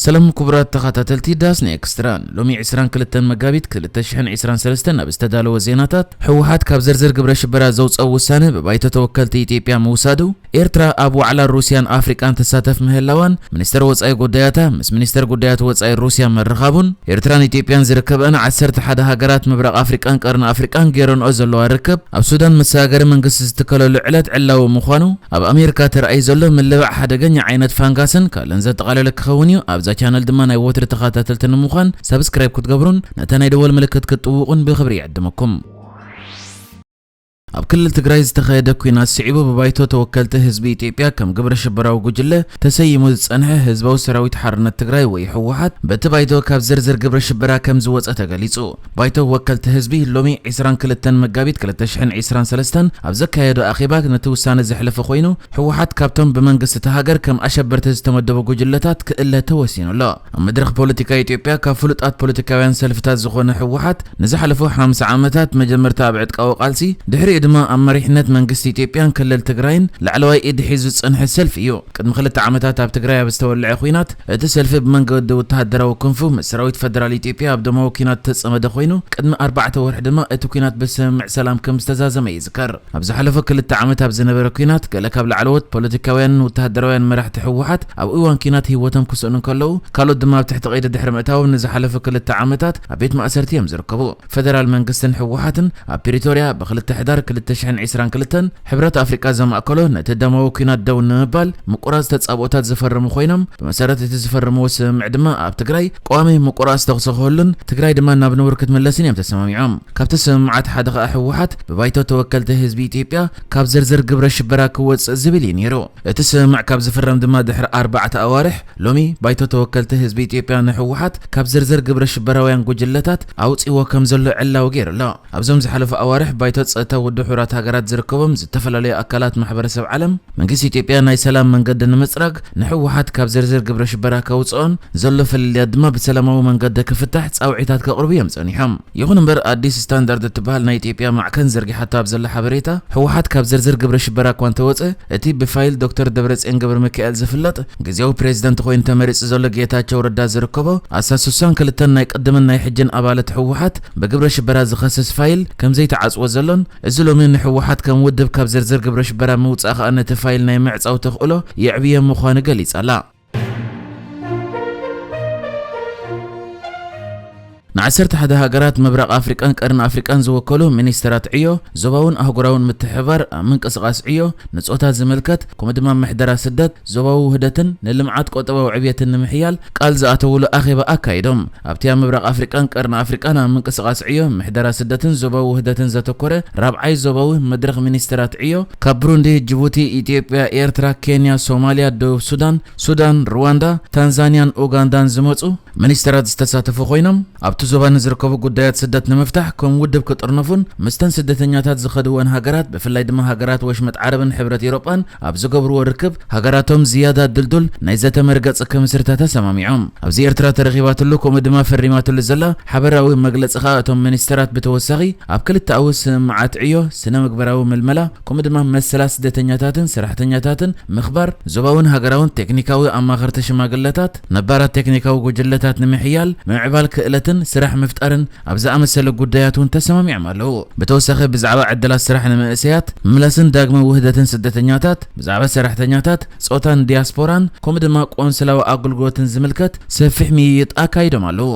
ሰላም ክቡራት ተኸታተልቲ ዳስና ኤክስትራ፣ ሎሚ ዕስራን ክልተን መጋቢት ክልተ ሽሕን ዕስራን ሰለስተን ኣብ ዝተዳለወ ዜናታት፣ ህወሓት ካብ ዝርዝር ግብረ ሽበራ ዘውፅኦ ውሳነ ብባይቶ ተወከልቲ ኢትዮጵያ ምውሳዱ፣ ኤርትራ ኣብ ዋዕላ ሩስያን ኣፍሪቃን ትሳተፍ ምህላዋን፣ ሚኒስተር ወጻኢ ጉዳያታ ምስ ሚኒስተር ጉዳያት ወጻኢ ሩስያ ምርኻቡን፣ ኤርትራን ኢትዮጵያን ዝርከበኣን ዓሰርተ ሓደ ሃገራት ምብራቕ ኣፍሪቃን ቀርኒ ኣፍሪቃን ገይረንኦ ዘለዋ ርክብ፣ ኣብ ሱዳን መሰጋገሪ መንግስቲ ዝትከለሉ ዕለት ዕላዊ ምዃኑ፣ ኣብ ኣሜሪካ ተራእዩ ዘሎ ምልባዕ ሓደገኛ ዓይነት ፋንጋስን ካልእን ዘጠቓለለ ክኸውን እዩ። ኣብዛ ቻነል ድማ ናይ ወትሪ ተኸታተልቲ ንምዃን ሳብስክራይብ ክትገብሩን ነታ ናይ ደወል ምልክት ክትጥውቑን ብኽብሪ ይዕድመኩም። ኣብ ክልል ትግራይ ዝተኻየደ ኲናት ስዒቡ ብባይቶ ተወከልቲ ህዝቢ ኢትዮጵያ ከም ግብረ ሽበራዊ ጉጅለ ተሰይሙ ዝጸንሐ ህዝባዊ ሰራዊት ሓርነት ትግራይ ወይ ህወሓት በቲ ባይቶ ካብ ዝርዝር ግብረ ሽበራ ከም ዝወጸ ተገሊጹ። ባይቶ ወከልቲ ህዝቢ ሎሚ ዕስራን ክልተን መጋቢት ክልተ ሽሕን ዕስራን ሰለስተን ኣብ ዘካየዶ ኣኼባ ነቲ ውሳነ ዘሕለፈ ኮይኑ፣ ህወሓት ካብቶም ብመንግስቲ እታ ሃገር ከም ኣሸበርቲ ዝተመደቡ ጉጅለታት ክእለ ተወሲኑ ኣሎ። ኣብ መድረኽ ፖለቲካ ኢትዮጵያ ካብ ፍሉጣት ፖለቲካውያን ሰልፍታት ዝኾነ ህወሓት ንዝሓለፉ ሓምሳ ዓመታት መጀመርታ ኣብ ዕጥቃዊ ቃልሲ፣ ድሕሪኡ ድማ ኣብ መሪሕነት መንግስቲ ኢትዮጵያን ክልል ትግራይን ላዕለዋይ ኢድ ሒዙ ዝጸንሐ ሰልፊ እዩ። ቅድሚ ክልተ ዓመታት ኣብ ትግራይ ኣብ ዝተወልዐ ኲናት፣ እቲ ሰልፊ ብመንገዲ ወተሃደራዊ ክንፉ ምስ ሰራዊት ፈደራል ኢትዮጵያ ኣብ ደማዊ ኲናት ተጸመደ ኮይኑ፣ ቅድሚ ኣርባዕተ ወርሒ ድማ እቲ ኲናት ብስምምዕ ሰላም ከም ዝተዛዘመ ይዝከር። ኣብ ዝሓለፈ ክልተ ዓመት ኣብ ዝነበረ ኲናት፣ ገለ ካብ ላዕለዎት ፖለቲካውያንን ወተሃደራውያን መራሕቲ ህወሓት ኣብ እዋን ኲናት ህይወቶም ክስእኑ እንከለዉ፣ ካልኦት ድማ ኣብ ትሕቲ ቀይዲ ድሕሪ ምእታዎም ንዝሓለፉ ክልተ ዓመታት ኣብ ቤት ማእሰርቲ እዮም ዝርከቡ። ፈደራል መንግስትን ህወሓትን ኣብ ፕሪቶርያ ብክልተ ሕዳር ክልተ ሽሕን ዕስራን ክልተን ሕብረት ኣፍሪቃ ዘማእከሎ ነቲ ደማዊ ኲናት ደው ንምባል ምቁራጽ ተጻብኦታት ዝፈረሙ ኮይኖም፣ ብመሰረት እቲ ዝፈረምዎ ስምምዕ ድማ ኣብ ትግራይ ቀዋሚ ምቁራጽ ተኹሲ ክህሉን ትግራይ ድማ ናብ ንቡር ክትምለስን እዮም ተሰማሚዖም። ካብቲ ስምምዓት ሓደ ከኣ ህወሓት ብባይቶ ተወከልቲ ህዝቢ ኢትዮጵያ ካብ ዝርዝር ግብረ ሽበራ ክወጽእ ዝብል እዩ ነይሩ። እቲ ስምምዕ ካብ ዝፍረም ድማ ድሕሪ ኣርባዕተ ኣዋርሕ ሎሚ ባይቶ ተወከልቲ ህዝቢ ኢትዮጵያ ንህወሓት ካብ ዝርዝር ግብረ ሽበራውያን ጉጅለታት ኣውጺዎ ከም ዘሎ ዕላዊ ገይሩ ኣሎ። ኣብዞም ዝሓለፉ ኣዋርሕ ባይቶ ጸጥታ ውድብ ሕቡራት ሃገራት ዝርከቦም ዝተፈላለዩ ኣካላት ማሕበረሰብ ዓለም መንግስቲ ኢትዮጵያ ናይ ሰላም መንገዲ ንምጽራግ ንህወሓት ካብ ዝርዝር ግብረ ሽበራ ከውጽኦን ዘሎ ፍልልያት ድማ ብሰላማዊ መንገዲ ክፍታሕ ጻውዒታት ከቕርቡ እዮም ጸኒሖም። ይኹን እምበር ኣዲስ ስታንዳርድ እትበሃል ናይ ኢትዮጵያ ማዕከን ዘርጊሓቶ ኣብ ዘላ ሓበሬታ ህወሓት ካብ ዝርዝር ግብረ ሽበራ እኳ እንተወጸ እቲ ብፋይል ዶክተር ደብረጽዮን ገብረ ሚካኤል ዝፍለጥ ግዜያዊ ፕሬዝደንት ኮይኑ ተመሪጹ ዘሎ ጌታቸው ረዳ ዝርከቦ ኣስታት ስሳን ክልተን ናይ ቅድምን ናይ ሕጅን ኣባላት ህወሓት ብግብረ ሽበራ ዝኸስስ ፋይል ከም ዘይተዓጽወ ዘሎን እዚ ሎሚ ንህወሓት ከም ውድብ ካብ ዝርዝር ግብረ ሽበራ ምውጻእ ከኣ ነቲ ፋይል ናይ ምዕጻው ተኽእሎ የዕብዮ ምዃኑ ገሊጻ ኣላ። ንዓሰርተ ሓደ ሃገራት ምብራቕ ኣፍሪቃን ቀርኒ ኣፍሪቃን ዝወከሉ ሚኒስተራት ዕዮ፣ ዞባውን ኣህጉራውን ምትሕብባር ኣብ ምንቅስቓስ ዕዮ፣ ንጾታ ዝምልከት፣ ከምኡ ድማ ምሕደራ ስደት፣ ዞባዊ ውህደትን ንልምዓት ቆጠባዊ ዕብየትን ንምሕያል ቃል ዝኣተውሉ ኣኼባ ኣካይዶም። ኣብቲ ኣብ ምብራቕ ኣፍሪቃን ቀርኒ ኣፍሪቃን ኣብ ምንቅስቓስ ዕዮ፣ ምሕደራ ስደትን ዞባዊ ውህደትን ዘተኮረ ራብዓይ ዞባዊ መድረኽ ሚኒስተራት ዕዮ፣ ካብ ብሩንዲ፣ ጅቡቲ፣ ኢትዮጵያ፣ ኤርትራ፣ ኬንያ፣ ሶማልያ፣ ደቡብ ሱዳን፣ ሱዳን፣ ሩዋንዳ፣ ታንዛንያን ኡጋንዳን ዝመጹ ሚኒስተራት ዝተሳተፉ ኮይኖም፣ ኣብቲ ዞባ ንዝርከቡ ጉዳያት ስደት ንምፍታሕ ከም ውድብ ክጥርነፉን ምስተን ስደተኛታት ዝኸድወን ሃገራት፣ ብፍላይ ድማ ሃገራት ወሽመጥ ዓረብን ሕብረት ኤውሮጳን ኣብ ዝገብርዎ ርክብ፣ ሃገራቶም ዝያዳ ድልዱል ናይ ዘተ መርገጺ ክምስርታ ተሰማሚዖም። ኣብዚ ኤርትራ ተረኺባትሉ ከምኡ ድማ ፈሪማትሉ ዘላ ሓበራዊ መግለጺ ከኣ እቶም ሚኒስተራት ብተወሳኺ ኣብ ክልተኣዊ ስምምዓት ዕዮ፣ ስነ ምግባራዊ ምልመላ፣ ከምኡ ድማ መሰላት ስደተኛታትን ሰራሕተኛታትን ምኽባር፣ ዞባውን ሃገራውን ቴክኒካዊ ኣማኸርቲ ሽማግለታት፣ ነባራት ቴክኒካዊ ጉጅለታት ንምሕያል፣ ምምዕባል ክእለትን ስራሕ ምፍጣርን ኣብ ዝኣመሰለ ጉዳያት እውን ተሰማሚዖም ኣለዉ። ብተወሳኺ ብዛዕባ ዕድላት ስራሕ ንመእሰያት፣ ምምላስን ዳግመ ውህደትን ስደተኛታት፣ ብዛዕባ ሰራሕተኛታት፣ ጾታን ዲያስፖራን፣ ከምኡ ድማ ቆንስላዊ ኣገልግሎትን ዝምልከት ሰፊሕ ምይይጥ ኣካይዶም ኣለዉ።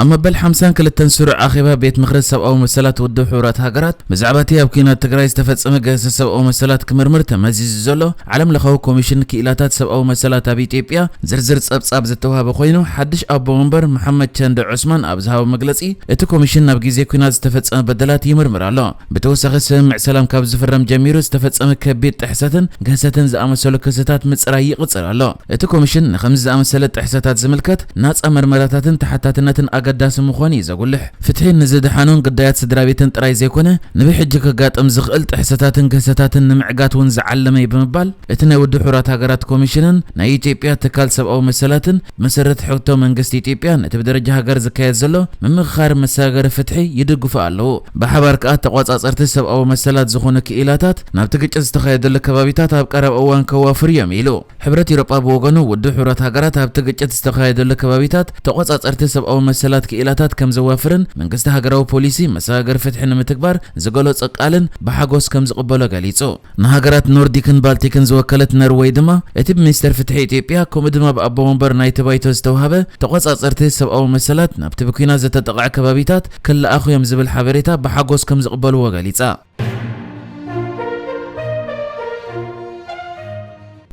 ኣብ መበል ሓምሳን ክልተን ስሩዕ ኣኼባ ቤት ምኽሪ ሰብኣዊ መሰላት ውድብ ሕቡራት ሃገራት ብዛዕባ እቲ ኣብ ኲናት ትግራይ ዝተፈጸመ ገህሰ ሰብኣዊ መሰላት ክምርምር ተመዚዙ ዘሎ ዓለም ለኻዊ ኮሚሽን ክኢላታት ሰብኣዊ መሰላት ኣብ ኢትዮጵያ ዝርዝር ጸብጻብ ዝተዋህበ ኮይኑ፣ ሓድሽ ኣቦ ወንበር መሓመድ ቸንደ ዑስማን ኣብ ዝሃቦ መግለጺ፣ እቲ ኮሚሽን ናብ ግዜ ኲናት ዝተፈጸመ በደላት ይምርምር ኣሎ። ብተወሳኺ፣ ስምምዕ ሰላም ካብ ዝፍረም ጀሚሩ ዝተፈጸመ ከቢድ ጥሕሰትን ግህሰትን ዝኣመሰሉ ክስታት ምጽራይ ይቕጽል ኣሎ። እቲ ኮሚሽን ንኸምዚ ዝኣመሰለ ጥሕሰታት ዝምልከት ናጻ መርመራታትን ተሓታትነትን ኣገዳሲ ምዃኑ እዩ ዘጉልሕ። ፍትሒ ንዝደሓኑን ግዳያት ስድራ ቤትን ጥራይ ዘይኮነ፣ ንብሕጂ ከጋጥም ዝኽእል ጥሕሰታትን ግህሰታትን ንምዕጋት እውን ዝዓለመ እዩ ብምባል፣ እቲ ናይ ውድብ ሕቡራት ሃገራት ኮሚሽንን ናይ ኢትዮጵያ ትካል ሰብኣዊ መሰላትን ብመሰረት ሕቶ መንግስቲ ኢትዮጵያ ነቲ ብደረጃ ሃገር ዝካየድ ዘሎ ምምኽኻር መሰጋገሪ ፍትሒ ይድግፉ ኣለዉ። ብሓባር ከኣ ተቖጻጸርቲ ሰብኣዊ መሰላት ዝኾኑ ክኢላታት ናብቲ ግጭት ዝተኻየደሉ ከባቢታት ኣብ ቀረባ እዋን ከዋፍሩ እዮም ኢሉ። ሕብረት ኤውሮጳ ብወገኑ ውድብ ሕቡራት ሃገራት ኣብቲ ግጭት ዝተኻየደሉ ከባቢታት ተቖጻጸርቲ ሰብኣዊ መሰላት ክኢላታት ከም ዘዋፍርን መንግስቲ ሃገራዊ ፖሊሲ መሰጋገሪ ፍትሒ ንምትግባር ዝገለጾ ቃልን ብሓጎስ ከም ዝቕበሎ ገሊጹ። ንሃገራት ኖርዲክን ባልቲክን ዝወከለት ነርወይ ድማ እቲ ብሚኒስተር ፍትሒ ኢትዮጵያ ከምኡ ድማ ብኣቦ ወንበር ናይቲ ባይቶ ዝተዋህበ ተቖጻጸርቲ ሰብኣዊ መሰላት ናብቲ ብኲናት ዝተጠቕዐ ከባቢታት ክለኣኹ እዮም ዝብል ሓበሬታ ብሓጎስ ከም ዝቕበልዎ ገሊጻ።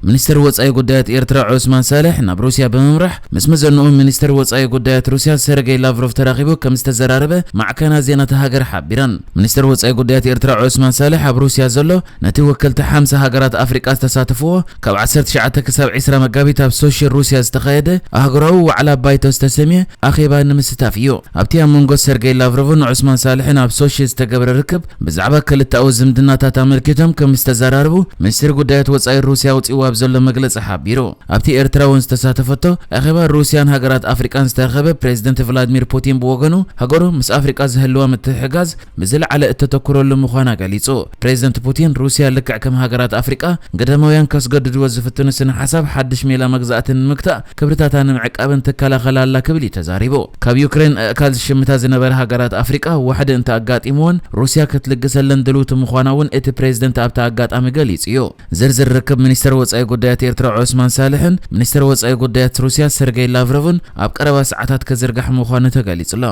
ሚኒስተር ወጻኢ ጉዳያት ኤርትራ ዑስማን ሳልሕ ናብ ሩስያ ብምምራሕ ምስ መዘንኡ ሚኒስተር ወጻኢ ጉዳያት ሩስያ ሰርጌይ ላቭሮቭ ተራኺቡ ከም ዝተዘራረበ ማዕከናት ዜና እታ ሃገር ሓቢረን። ሚኒስተር ወጻኢ ጉዳያት ኤርትራ ዑስማን ሳልሕ ኣብ ሩስያ ዘሎ ነቲ ወከልቲ ሓምሳ ሃገራት ኣፍሪቃ ዝተሳተፍዎ ካብ ዓሰርተ ትሽዓተ ክሳብ ዕስራ መጋቢት ኣብ ሶሺ ሩስያ ዝተኻየደ ኣህጉራዊ ዋዕላ ባይቶ ዝተሰምየ ኣኼባ ንምስታፍ እዩ። ኣብቲ ኣብ መንጎ ሰርጌይ ላቭሮቭን ዑስማን ሳልሕን ኣብ ሶሺ ዝተገብረ ርክብ ብዛዕባ ክልተኣዊ ዝምድናታት ኣመልኪቶም ከም ዝተዘራረቡ ሚኒስትሪ ጉዳያት ወጻኢ ሩስያ ኣውጺእዎ ኣብ ዘሎ መግለጺ ሓቢሩ። ኣብቲ ኤርትራ እውን ዝተሳተፈቶ ኣኼባ ሩስያን ሃገራት ኣፍሪቃን ዝተረኸበ ፕሬዚደንት ቭላድሚር ፑቲን ብወገኑ ሃገሩ ምስ ኣፍሪቃ ዝህልዋ ምትሕግጋዝ ብዝለዓለ እተተኩረሉ ምዃና ገሊጹ። ፕሬዚደንት ፑቲን ሩስያ ልክዕ ከም ሃገራት ኣፍሪቃ ግዳማውያን ከስገድድዎ ዝፍትኑ ስነ ሓሳብ ሓድሽ ሜላ መግዛእቲ ንምግታእ ክብርታታ ንምዕቃብን ትከላኸል ኣላ ክብል እዩ ተዛሪቡ። ካብ ዩክሬን ኣእካል ዝሽምታ ዝነበረ ሃገራት ኣፍሪቃ ዋሕዲ እንተ ኣጋጢምወን ሩስያ ክትልግሰለን ድልውቲ ምዃና እውን እቲ ፕሬዚደንት ኣብቲ ኣጋጣሚ ገሊጹ እዩ። ዝርዝር ርክብ ሚኒስተር ወጻኢ ጉዳያት ኤርትራ ዑስማን ሳልሕን ሚኒስተር ወጻኢ ጉዳያት ሩስያ ሰርጌይ ላቭሮቭን ኣብ ቀረባ ሰዓታት ክዝርጋሕ ምዃኑ ተገሊጹ ኣሎ።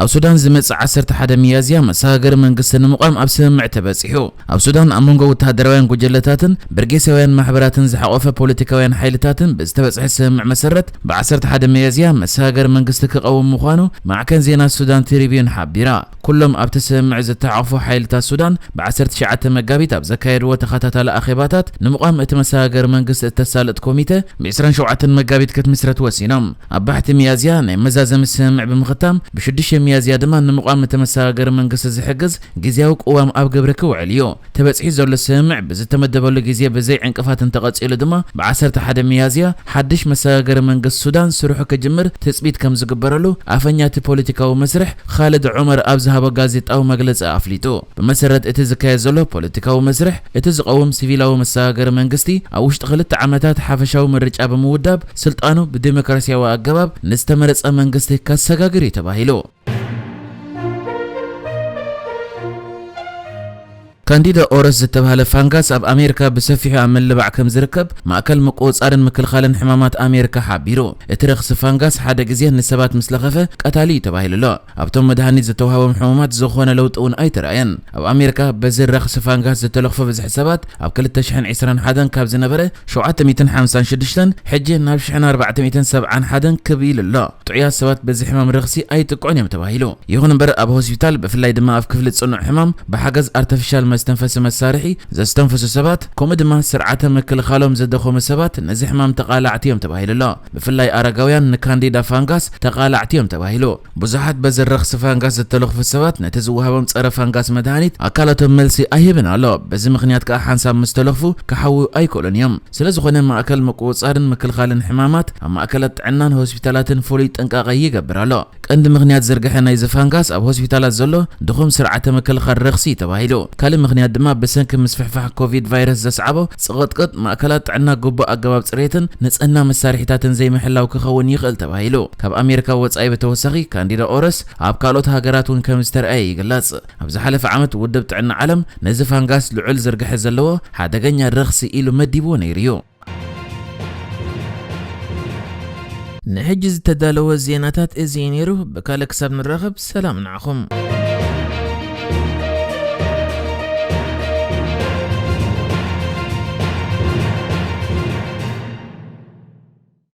ኣብ ሱዳን ዝመጽእ ዓሰርተ ሓደ ሚያዝያ መሰጋገሪ መንግስቲ ንምቋም ኣብ ስምምዕ ተበጺሑ። ኣብ ሱዳን ኣብ መንጎ ወተሃደራውያን ጉጅለታትን ብርጌሳውያን ማሕበራትን ዝሓቖፈ ፖለቲካውያን ሓይልታትን ብዝተበጽሐ ስምምዕ መሰረት ብ ዓሰርተ ሓደ ሚያዝያ መሰጋገሪ መንግስቲ ክቐውም ምዃኑ ማዕከን ዜና ሱዳን ትሪቢዩን ሓቢራ። ኩሎም ኣብቲ ስምምዕ ዝተሓቑፉ ሓይልታት ሱዳን ብ ዓሰርተ ትሽዓተ መጋቢት ኣብ ዘካየድዎ ተኸታታሊ ኣኼባታት ንምቋም እቲ መሰጋገሪ መንግስቲ እተሳልጥ ኮሚተ ብ ዕስራን ሸውዓተን መጋቢት ክትምስረት ወሲኖም። ኣብ ባሕቲ ሚያዝያ ናይ መዛዘሚ ስምምዕ ብምኽታም ብ ሽዱሽተ ሚያዝያ ድማ ንምቋም እቲ መሰጋገሪ መንግስቲ ዝሕግዝ ግዝያዊ ቅዋም ኣብ ግብሪ ክውዕል እዩ። ተበጺሑ ዘሎ ስምምዕ ብዝተመደበሉ ግዜ ብዘይ ዕንቅፋት እንተቐጺሉ ድማ ብ ዓሰርተ ሓደ ሚያዝያ ሓድሽ መሰጋገሪ መንግስቲ ሱዳን ስርሑ ክጅምር ትጽቢት ከም ዝግበረሉ ኣፈኛ እቲ ፖለቲካዊ መስርሕ ካልድ ዑመር ኣብ ዝሃቦ ጋዜጣዊ መግለጺ ኣፍሊጡ። ብመሰረት እቲ ዝካየድ ዘሎ ፖለቲካዊ መስርሕ፣ እቲ ዝቐውም ሲቪላዊ መሰጋገሪ መንግስቲ ኣብ ውሽጢ ክልተ ዓመታት ሓፈሻዊ ምርጫ ብምውዳብ ስልጣኑ ብዲሞክራሲያዊ ኣገባብ ንዝተመረጸ መንግስቲ ከሰጋግር እዩ ተባሂሉ። ካንዲዳ ኦረስ ዝተባህለ ፋንጋስ ኣብ ኣሜሪካ ብሰፊሑ ኣብ ምልባዕ ከም ዝርከብ ማእከል ምቁጽጻርን ምክልኻልን ሕማማት ኣሜሪካ ሓቢሩ። እቲ ረኽሲ ፋንጋስ ሓደ ግዜ ንሰባት ምስ ለኸፈ ቀታሊ እዩ ተባሂሉ ኣሎ። ኣብቶም መድሃኒት ዝተዋህቦም ሕሙማት ዝኾነ ለውጢ እውን ኣይተራእየን። ኣብ ኣሜሪካ በዚ ረኽሲ ፋንጋስ ዝተለኽፉ ብዝሒ ሰባት ኣብ ክልተ ሽሕን ዕስራን ሓደን ካብ ዝነበረ ሸውዓተ ሚእትን ሓምሳን ሽዱሽተን ሕጂ ናብ ሽሕን ኣርባዕተ ሚእትን ሰብዓን ሓደን ክብ ኢሉ ኣሎ። ጥዑያት ሰባት በዚ ሕማም ረኽሲ ኣይጥቅዑን እዮም ተባሂሉ። ይኹን እምበር ኣብ ሆስፒታል ብፍላይ ድማ ኣብ ክፍሊ ጽኑዕ ሕማም ብሓገዝ ኣርተፊሻል መስተንፈሲ መሳርሒ ዘስተንፍሱ ሰባት ከምኡ ድማ ስርዓተ ምክልኻሎም ዝደኸሙ ሰባት ነዚ ሕማም ተቓላዕቲ እዮም ተባሂሉ ኣሎ። ብፍላይ ኣረጋውያን ንካንዲዳ ፋንጋስ ተቓላዕቲ እዮም ተባሂሉ። ብዙሓት በዚ ረኽሲ ፋንጋስ ዝተለኽፉ ሰባት ነቲ ዝወሃቦም ጸረ ፋንጋስ መድሃኒት ኣካላቶም መልሲ ኣይህብን ኣሎ። በዚ ምኽንያት ከኣ ሓንሳብ ምስ ተለኽፉ ክሓዉ ኣይክእሉን እዮም። ስለ ዝኾነ ማእከል ምቁጽጻርን ምክልኻልን ሕማማት ኣብ ማእከላት ጥዕናን ሆስፒታላትን ፍሉይ ጥንቃቐ ይገብር ኣሎ። ቀንዲ ምኽንያት ዝርግሐ ናይዚ ፋንጋስ ኣብ ሆስፒታላት ዘሎ ድኹም ስርዓተ ምክልኻል ረኽሲ እዩ ተባሂሉ። ካልእ ምኽንያት ድማ ብሰንኪ ምስፍሕፋሕ ኮቪድ ቫይረስ ዘስዓቦ ጽቕጥቅጥ ማእከላት ጥዕና ግቡእ ኣገባብ ጽሬትን ንጽህና መሳርሒታትን ዘይምሕላው ክኸውን ይኽእል ተባሂሉ። ካብ ኣሜሪካ ወጻኢ ብተወሳኺ ካንዲዳ ኦረስ ኣብ ካልኦት ሃገራት እውን ከም ዝተረኣየ ይግለጽ። ኣብ ዝሓለፈ ዓመት ውድብ ጥዕና ዓለም ነዚ ፋንጋስ ልዑል ዝርግሐ ዘለዎ ሓደገኛ ረኽሲ ኢሉ መዲብዎ ነይሩ እዩ። ንሕጂ ዝተዳለወ ዜናታት እዚ እዩ ነይሩ። ብካልእ ክሳብ ንራኸብ ሰላም ንዓኹም።